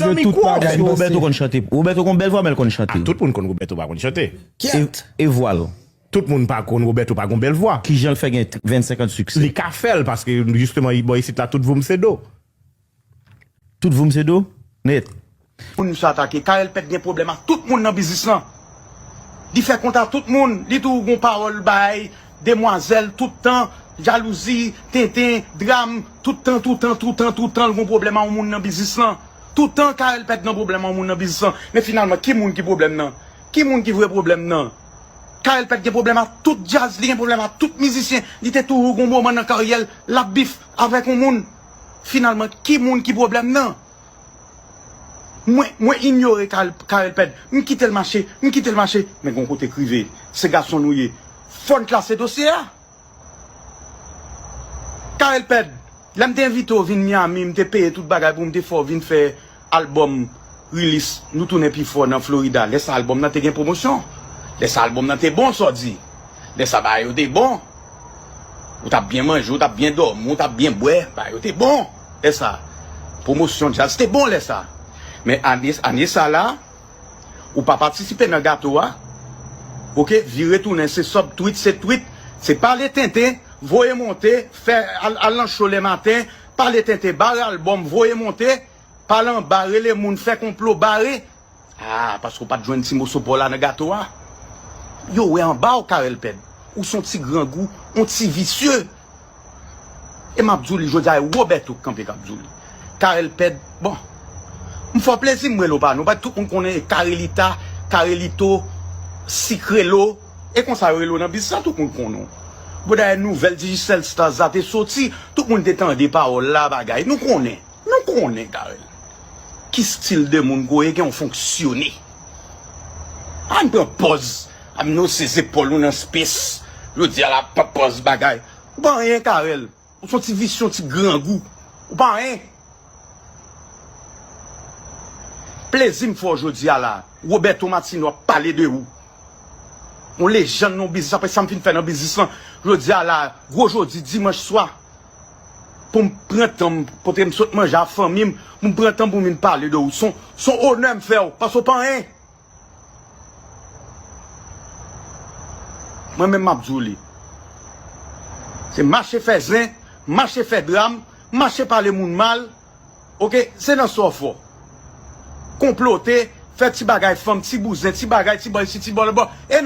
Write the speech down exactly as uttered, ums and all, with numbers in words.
Zanmi, tout bagay. Roberto konn chante. Roberto gon bèl vwa, men l konn chante. Tout moun konn Roberto pa konn chante. E, e vwa l. Tout moun pa konn Roberto pa gon bèl vwa. Kijan l fè gen vennsèk an siksè? Li ka fè l paske jisteman bò isit la tout voum se do. Tout voum se do? Nèt. Pou nou sa atake. Carel Pèt gen pwoblèm ak tout moun nan biznis lan. Li fè kont a tout moun. Li tou gon pawòl bay demwazèl tout tan, jalouzi, tenten, dram, tout tan, tout tan, tout tan, tout tan, l gon pwoblèm a yon moun nan biznis lan. Tout tan Carel Pèt nan pwoblèm a yon moun nan biznis lan. Men finalman, ki moun ki pwoblèm nan? Ki moun ki vre pwoblèm nan? Carel Pèt gen pwoblèm a tout djaz, li gen pwoblèm a tout mizisyen. Li te toujou gon moman nan karyè l, l ap bif avèk yon moun. Finalman, ki moun ki pwoblèm nan? Mwen, mwen inyore Carel Pèt. M kite l mache, m kite l mache. Men gon kote k rive. Se gason nou ye. Fò n klase dosye a. Carel Pèt, lè m te envite w vin Miami, m te peye tout bagay pou m te fè w vin fè albòm release, nou tounen pi fò nan Florida. Lè sa albòm nan te gen pwomosyon. Lè sa albòm nan te bon, sa w di. Lè sa bagay yo te bon. Ou t ap byen manje, ou t ap byen dòmi, ou t ap byen bwè. Bagay yo te bon. Lè sa. Pwomosyon djaz te bon lè sa. Men ane, ane sa la, ou pa patisipe nan gato a. Oke, vire tounen, se sub tweet, se tweet, se pale tenten, voye monte, fè al, al nan show lè maten, pale tenten, bare albòm, voye monte, pale anba, rele moun, fè konplo, bare. Ah, paske w pa t jwenn ti moso pa w la nan gato a. Yo wè anba w, Carel Pèt. Ou se yon ti grangou, yon ti visye. E m ap di w li jodi a, e Roberto k kanpe k ap di w li. Carel Pèt, bon. M fè w plezi m rele w pa non. Paske tout moun konnen e Carelita, Carelito, Sikrelo. E konsa yo rele w nan biznis la, tout moun konnen w. Bon, dayè nouvèl Digicel Stars la te soti, tout moun te tande pawòl la, bagay. Nou konnen. Nou konnen Carel. Ki stil de moun ke w ye, ke w fonksyone. Ann pran pòz. Ann wose zepòl ou nan space. Jodi a la pran pòz bagay. Ou pa anyen Carel. Ou se yon ti visye, yon ti grangou. Ou pa anyen. Plezi m fè w jodi a la. Roberto Martino ap pale de ou. Yon lejann nan biznis, apre sa m fin fè nan biznis lan. Jodi a la, gwo jodi, dimanch swa. Pou m pran tan m, kote m sot manje a fanmi m, pou m pran tan pou m vin pale de ou. Se yon, se yon onè m fè w, paske w pa anyen. Mwen menm m ap di w li. Se mache fè zen, mache fè dram, mache pale moun mal. Oke, se nan sa w fò. Konplote, fè ti bagay fanm, ti bouzen, ti bagay, ti bò isi, ti bò lòtbò. E